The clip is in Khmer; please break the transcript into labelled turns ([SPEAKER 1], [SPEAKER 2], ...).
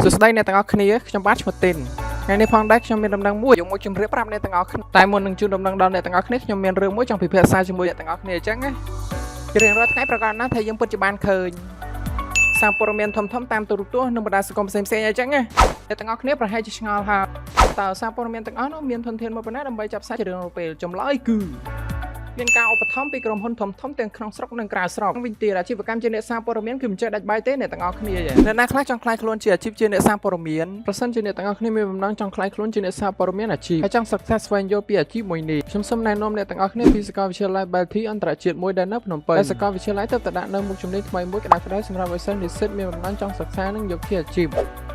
[SPEAKER 1] សួស្តីអ្នកទាំងអស់គ្នាខ្ញុំបាទឈ្មោះទីនថ្ងៃនេះផងដែរខ្ញុំមានដំណឹងមួយយកមកជម្រាបប្រាប់អ្នកទាំងអស់គ្នាតែមុននឹងជូនដំណឹងដល់អ្នកទាំងអស់គ្នាខ្ញុំមានរឿងមួយចង់ពិភាក្សាជាមួយអ្នកទាំងអស់គ្នាអញ្ចឹងណាជារៀងរាល់ថ្ងៃប្រកាសណាស់ថាយើងពិតជាបានឃើញសារព័ត៌មានធំៗតាមទូរទស្សន៍និងបណ្ដាសង្គមផ្សេងៗអញ្ចឹងណាអ្នកទាំងអស់គ្នាប្រហែលជាឆ្ងល់ហើយតើសារព័ត៌មានទាំងអស់នោះមានធនធានមកប៉ុណ្ណាដើម្បីចាប់ផ្សាយជារៀងរាល់ពេលចម្លើយគឺ មានការឧបត្ថម្ភពីក្រុមហ៊ុនធំៗទាំងក្នុងស្រុកនិងក្រៅស្រុកវិញទៀតអាជីវកម្មជាអ្នកសារព័ត៌មានគឺមិនចេះដាច់បាយទេអ្នកទាំងអស់គ្នាអ្នកណាខ្លះចង់ក្លាយខ្លួនជាអាជីពជាអ្នកសារព័ត៌មានប្រសិនជាអ្នកទាំងអស់គ្នាមានបំណងចង់ក្លាយខ្លួនជាអ្នកសារព័ត៌មានអាជីពហើយចង់សិក្សាស្វែងយល់ពីអាជីពមួយនេះខ្ញុំសូមណែនាំអ្នកទាំងអស់គ្នាពីសាកលវិទ្យាល័យ Belty អន្តរជាតិមួយដែលនៅភ្នំពេញដែលសាកលវិទ្យាល័យទើបតែដាក់នៅមុខជំនាញថ្មីមួយក្តៅៗសម្រាប់ឲ្យសិស្សនិស្សិតមានបំណងចង់សិក្សានិងយកជាអាជីព។